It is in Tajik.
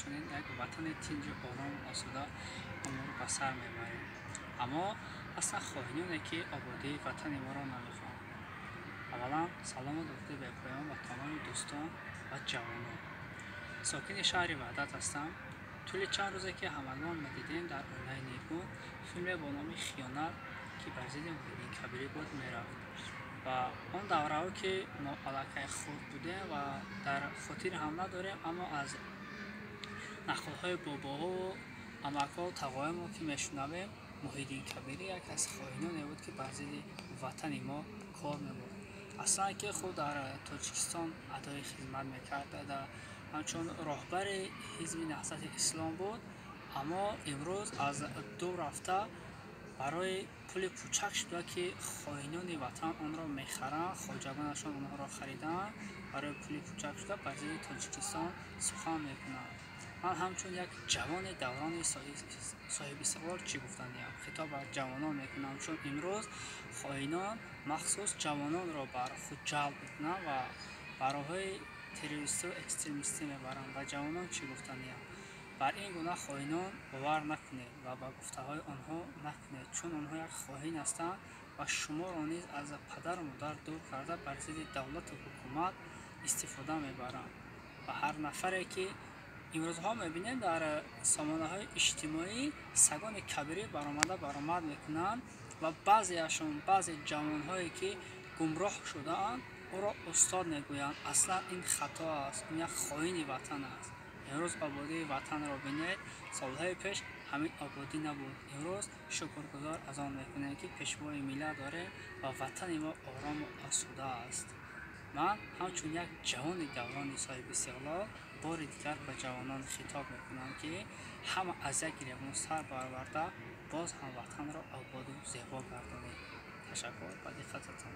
Чунин як ватани тинҷу орому осуда умр ба сар мебарем. Аммо ҳастанд хоҳиноне, ки ободии ватани моро намехоҳанд. Аввалан, салому дуруди бепоён ба тамоми дӯстон ва ҷавонон. Сокини шаҳри Ваҳдат ҳастам. Тӯли чанд рӯзе, ки ҳамагон медидем, дар оинаи нигун филме бо номи «Хиёнат», ки бар зидди Муҳиддин Кабирӣ буд, мерафт. Ва он давраҳо, ки мо аллакай хурд будем ва дар хотир ҳам надорем, аммо аз нақлҳои бобоҳову амакҳо, тағоёмо ки мешунавем, Муҳиддин Кабирӣ як аз хоиноне буд, ки бар зидди ватани мо кор мебурд. Аслан ки худ дар Тоҷикистон адои хизмат мекард, ҳамчун роҳбари ҳизби Наҳзати Ислом буд, аммо имрӯз аз дур рафта, барои пули пучак шуда, ки хоинони ватан онро мехаранд, хоҷагонашон онҳоро харидаанд, барои пули пучак шуда бар зидди Тоҷикистон сухан мекунанд. Ман ҳамчун як ҷавони даврони соҳибистиқлол чӣ гуфтаниям? Хитоб ба ҷавонон мекунам, чун имрӯз хоинон махсус ҷавононро бар худ ҷалб мекунанд ва ба роҳҳои террористию экстремистӣ мебаранд. Ба ҷавонон чӣ гуфтаниям? Бар ин гуна хоинон бовар накунед ва ба гуфтаҳои онҳо накунед, чун онҳо як хоин ҳастанд ва шуморо низ аз падару модар дур карда, бар зидди давлату ҳукумат истифода мебаранд. Ва ҳар нафаре, ки имрӯзҳо мебинем, дар сомонаҳои иҷтимоӣ сагони кабирӣ баромада баромад мекунанд ва баъзеашон, баъзе ҷавонҳое, ки гумроҳ шудаанд, ӯро устод мегӯянд. Аслан ин хато аст, ин як хоини ватан аст. Имрӯз ободии ватанро бинед, солҳои пеш ҳамин ободӣ набуд. Имрӯз шукргузор аз он мекунем, ки пешвои миллат дорем ва ватани мо орому осуда аст. Ман ҳамчун як ҷавони даврони соҳибистиқлол бори дигар ба ҷавонон хитоб мекунам, ки ҳама аз як гиребон сар бароварда, боз ҳам ватанро ободу зебо гардонем. Ташаккур ба диққататон.